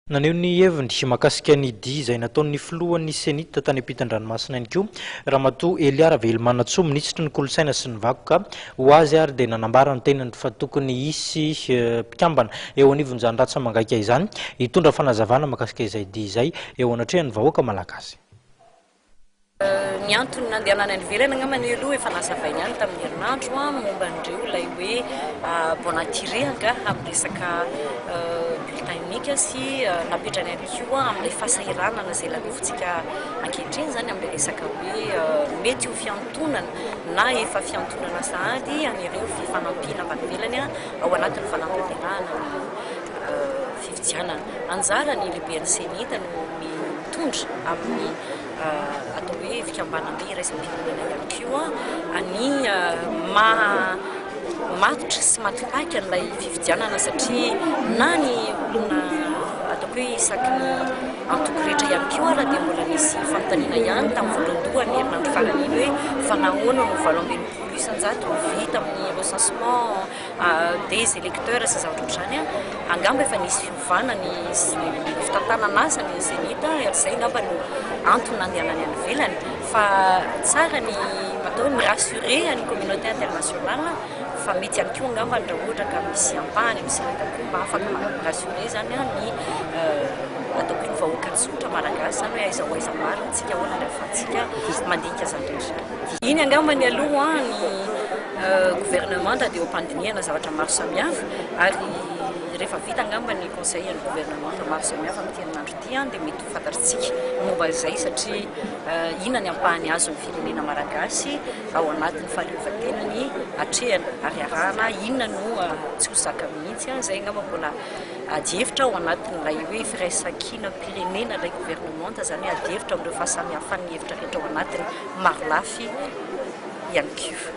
Naneho ny heviny mahakasika ny dia izay nataon'ny filohan'ny Cenit tany ampitan-dranomasina ihany koa Ramatoa Elia Ravelomanantsoa, minisitry ny kolontsaina sy ny vakoka. Ho azy ary dia nanambara ny tenany fa tokony hisy mpikambana eo anivon'izany ratsa-mangaika izany hitondra fanazavana mahakasika izay dia izay eo anatrehan'ny vahoaka malagasy. Ny antony nandehanana any ivelany angamba anie aloha efa nazavainy ihany tamin'ny herinandro momba an'ireo ilay hoe bon à tirer angaha amin'ny resaka bulletin unique sy napetrany ihany koa amin'ilay fahasahiranana izay lalovintsika ankehitriny izany amin'ilay resaka hoe mety ho fiantonana na efa fiantonana sahady an'ireo fifanampiana avy any ivelany ao anatin'ny fanatanterahana ny fifidianana. Anjaran'ny lehiben'ny Cenit no mitondra amin'ny atao hoe fikambanambe iraisam-pirenena ihany koa ny maha matotra sy maty paika an'ilay fifidianana satria na ny olona ataoko hoe isaky ny antoko rehetra ihany koa ara dia mbola nisy fanontaniana ihany tamin'ny voalohandohan'ny herinandro farany iny hoe fa nahoana no 68% no vita amin'ny recensement des électeurs sy zavatra ohatr'izany. Angamba efa nisy fiovana ny fitantanana asa ny Cenit ary izay angamba no antony nandehanany any ivelany fa tsara ny atao hoe mi-rassurer ny communauté internationale fa mety ihany koa angamba raha ohatra ka misy ampahany amin'ny Cenit koa mba afaka mi-rassurer izany ny ataoko hoe ny vahoaka tsotra malagasy izany hoe aiza ho aiza marina tsika, ahoana ny ahafahantsika mandinika izany rehetra izany. Iny angamba ny aloha ny gouvernement dia eo am-pandinihana zavatra maro samihafa ary rehefa vita angamba ny conseil ny gouvernement maro samihafa amin'ity herinandro ity dia mety ho fantatritsika momba izay satria inona ny ampahany azon'ny firenena malagasy ao anatin'ny fahaleovantenany atrehana ary arahana inona no tsy ho zaka mihitsy izay angamba mbola adihevitra ao anatin'ilay hoe firaisankinam-pirenena ilay gouvernement izany hoe adihevitra amin'ireo fahasamihafan'ny hevitra rehetra ao anatiny marolafy ihany koa.